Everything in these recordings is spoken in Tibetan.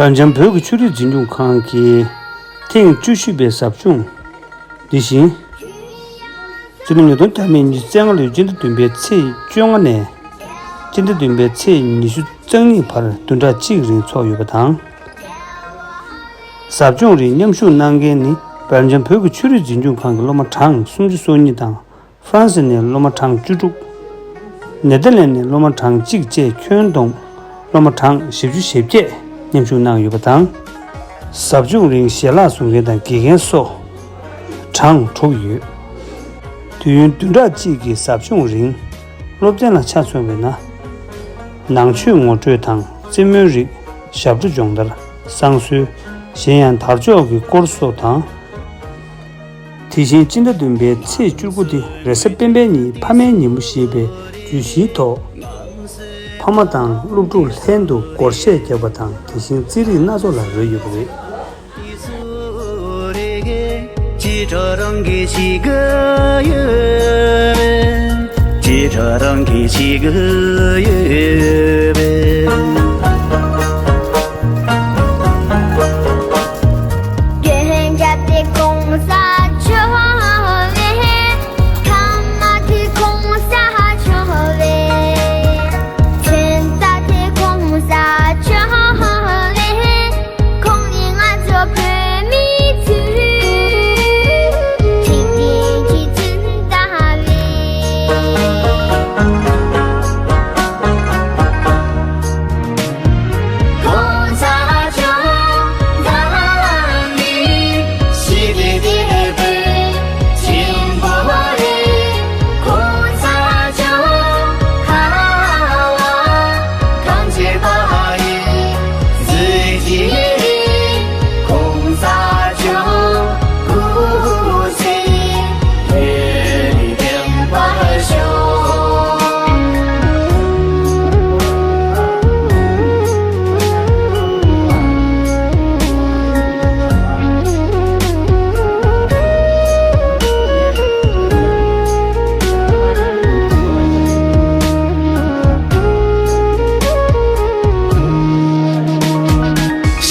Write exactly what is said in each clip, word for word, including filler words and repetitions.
དབྱངས་འཇམ་བོད་ཀྱི་ཆོས་རིག་འཛིན་སྐྱོང་ཁང་གིས་ཐེངས་བཅུ་བཞི་པའི་ཟབ་སྦྱོང་འདི་བཞིན། སྤྱི་ལོ་ཉིས་སྟོང་ཉི་ཤུ་རྩ་ལྔ་ལོའི་སྤྱི་ཟླ་བདུན་པའི་ཚེས་བཅོ་ལྔ་ནས་སྤྱི་ཟླ་བདུན་པའི་ཚེས་ཉི་ཤུ་རྩ་གཉིས་བར་བདུན་ཕྲག་གཅིག་རིང་འཚོགས་ཡོད་པ་དང་། ཟབ་སྦྱོང་རིང་མཉམ་ཞུགས་གནང་མཁན་ནི་དབྱངས་འཇམ་བོད་ཀྱི་ཆོས་རིག་འཛིན་སྐྱོང་ཁང་གི་སློབ་མ་གྲངས་སུམ་ཅུ་སོ་གཉིས་དང་། ཧྥ་རན་སི་ནས་སློབ་མ་གྲངས་བཅུ་དྲུག་ནེ་དར་ལེན་ནས་སློབ་མ་གྲངས་གཅིག་བཅས་ཁྱོན་བསྡོམས་སློབ་མ་གྲངས་བཞི་བཅུ་ཞེ་བརྒྱད་མཉམ་ཞུགས་གནང་ཡོད་པ་དང་། ཟབ་སྦྱོང་རིང་ཞལ་ལག་བཟོ་མཁན་དང་དགེ་རྒན་སོགས་གྲངས་དྲུག་ཡོད། དུས་ཡུན་བདུན་ཕྲག་གཅིག་གི་ཟབ་སྦྱོང་རིང་སློབ་ཚན་ལ་ཆ་མཚོན་པ་ཡིན་ན། ནང་ཆོས་ངོ་སྤྲོད་དང་རྩེད་མོའི་རིགས། ཞབས་བྲོ་སྦྱོང་བརྡར། བསང་གསོལ། གཞན་ཡང་དར་ལྕོག་གི་སྐོར་སོགས་དང་། དེ་བཞིན་སྤྱི་ཟླ་བདུན་པའི་ཚེས་བཅུ་དགུ་སྟེ་རེས་གཟའ་སྤེན་པའི་ཉིན་ཕ་མའི་ཉིན་མོ་ཞེས་པའི་བརྗོད་གཞིའི་ཐོག་ཕ་མ་དང་སློབ་ཕྲུག་ལྷན་དུ་སྒོར་གཞས་རྒྱག་པ་དང་། དེ་བཞིན་རྩེད་རིགས་སྣ་ཚོགས་ལ་རོལ་ཡོད་པ་རེད།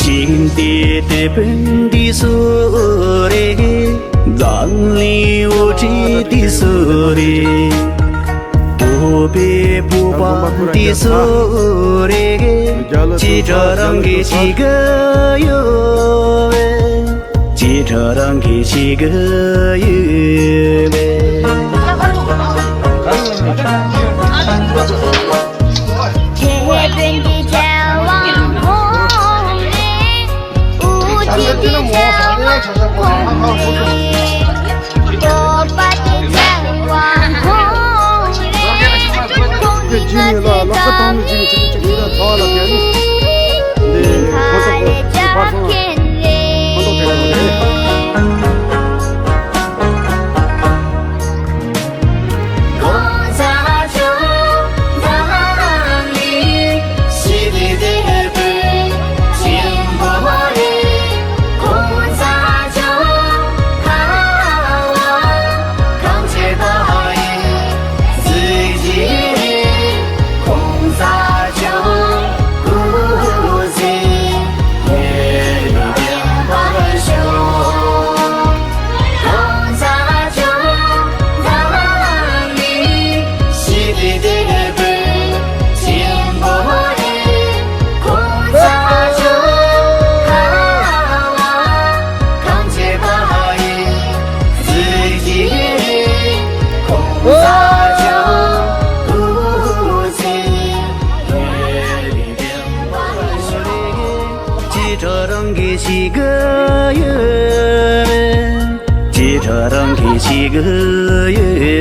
ཤིང་རྟའི་དེད་དཔོན་འདི་སུ་རེད། འཛམ་གླིང་དབུ་ཁྲིད་འདི་སུ་རེད། སྤོབས་པའི་སྤོབས་པ་འདི་སུ་རེད། ཅི་འདྲ་རང་གི་ཞིག་གི་ཡོད། ཅི་འདྲ་རང་གི་ཞིག་གི་ཡོད། དེ་རྗེས་ནས་ལ་ལག་པ་བཏང་ནས་རྗེས་ནས་ཆིག་ཆིག་ཆིག་ཆིག་ཐ་བ་ལ་བརྒྱབ་ནས། འདི་ཕོ་ཐོག་ཕོ་ཐོག་ཕར་སོང་། ཕོ་ཐོག་བྲེག་ཐུབ་རེད། ཅི་འདྲ་རང་གི་ཞིག་གི་ཡོད། ཅི་འདྲ་རང་གི་ཞིག་གི་ཡོད།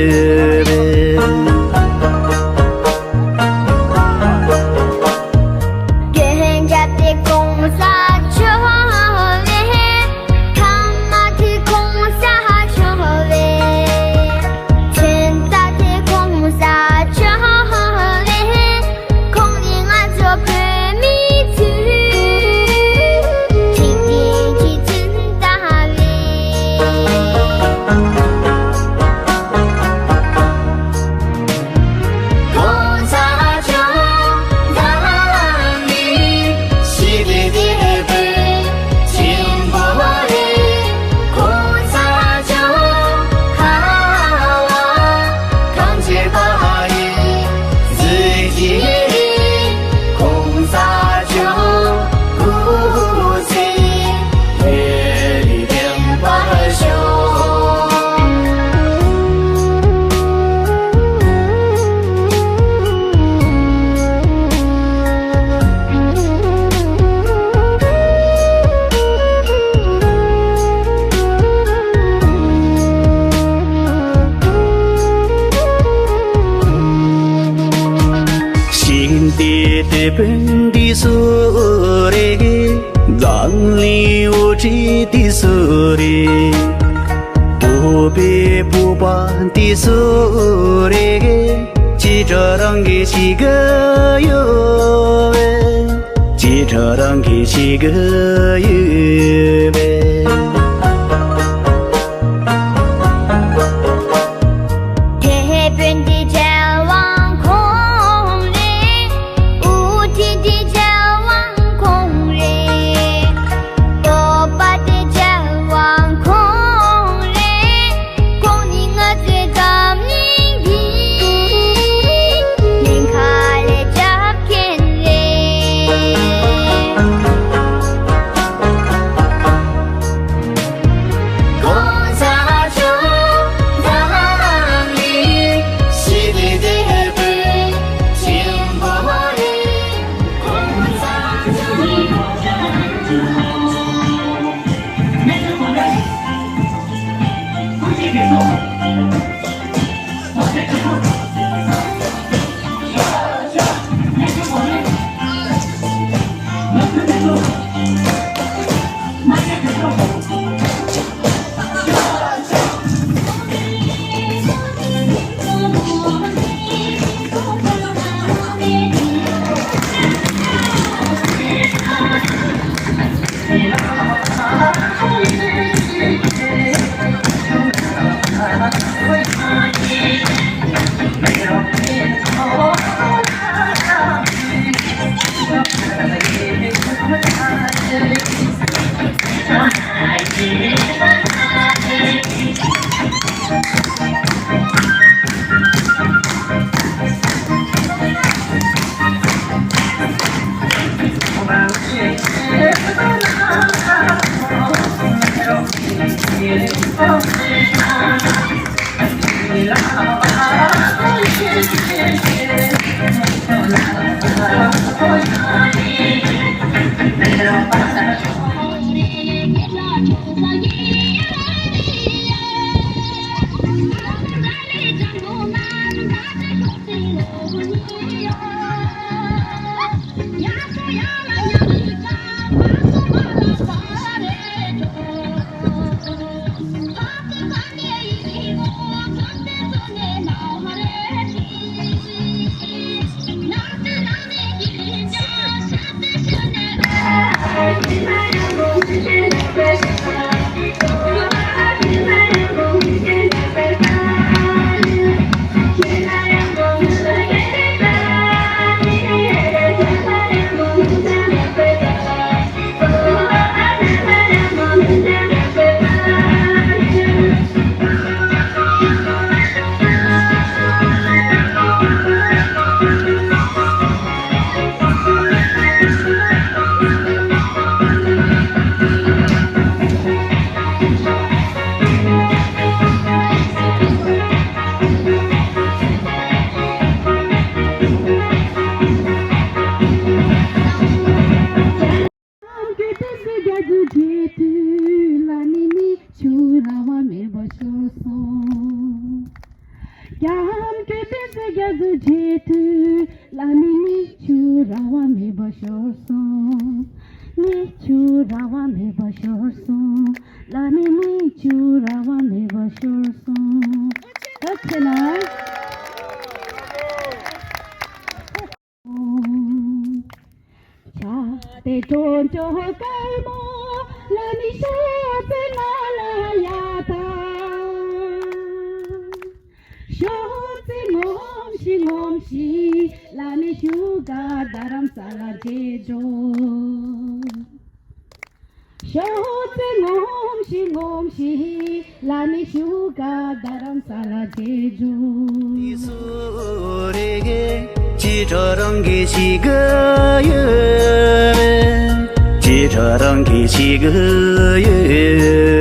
དཔོན་འདི་སུ་རེད། འཛམ་གླིང་དབུ་ཁྲིད་འདི་སུ་རེད། བོད་པའི་བོད་པ་འདི་སུ་རེད། ཅི་འདྲ་རང་གི་ཞིག་གི་ཡོད་པས། ཅི་འདྲ་རང་གི་ཞིག་གི་ཡོད་པས། དེད་དཔོན་འདི་རྒྱལ་དབང་ཁོང་རེད། དབུ་ཁྲིད་འདི་རྒྱལ་དབང་ཁོང་རེད། སྤོབས་པ་འདི་རྒྱལ་དབང་ཁོང་རེད། ཁོང་ནི་ང་ཚོའི་འཛམ་གླིང་གི་ཉེན་ཁ་ལས་སྐྱོབ་མཁན་རེད། གོང་ས་མཆོག་འཛམ་གླིང་ཞི་བདེའི་དེད་དཔོན་ཆེན་པོ་རེད། གོང་ས་མཆོག་སྐྱབས་མགོན་བསྟན་འཛིན་རྒྱ་མཚོའི་རྗེས་མཐུད་ལ་ནི་མིག་ཆུ་རང་དབང་མེད་པར་ཤོར་སོང་། སྐྱབས་མགོན་བསྟན་འཛིན་རྒྱ་མཚོའི་རྗེས་མཐུད་ལ་ནི་མིག་ཆུ་རང་དབང་མེད་པར་ཤོར་སོང་། མིག་ཆུ་རང་དབང་མེད་པར་ཤོར་སོང་། ལ་ནི་མིག་ཆུ་རང་དབང་མེད་པར་ཤོར་སོང་། ད་ཁྱེད་ལ། ཆ་དེ་ཁྲོ་ཁྲོ་དཀར་མོ་ལ་ནི་ཤོག་ཙེ་ང་ལ་ཡ་ད། ཤོག་ཙེ་ངོམ་ཤིག་ངོམ་ཤིག་ལ་ནི་ཤུག་ག་རྡ་རམ་ས་ལ་མཇལ་འགྲོ། ཤོག་ཙེ་ངོམ་ཤིག་ངོམ་ཤིག་ལ་ནི་ཤུག་ག་རྡ་རམ་ས་ལ་མཇལ་འགྲོ། འདི་སུ་རེད། ཅི་འདྲ་རང་གི་ཞིག་གི་ཡོད། ཅི་འདྲ་རང་གི་ཞིག་གི་ཡོད།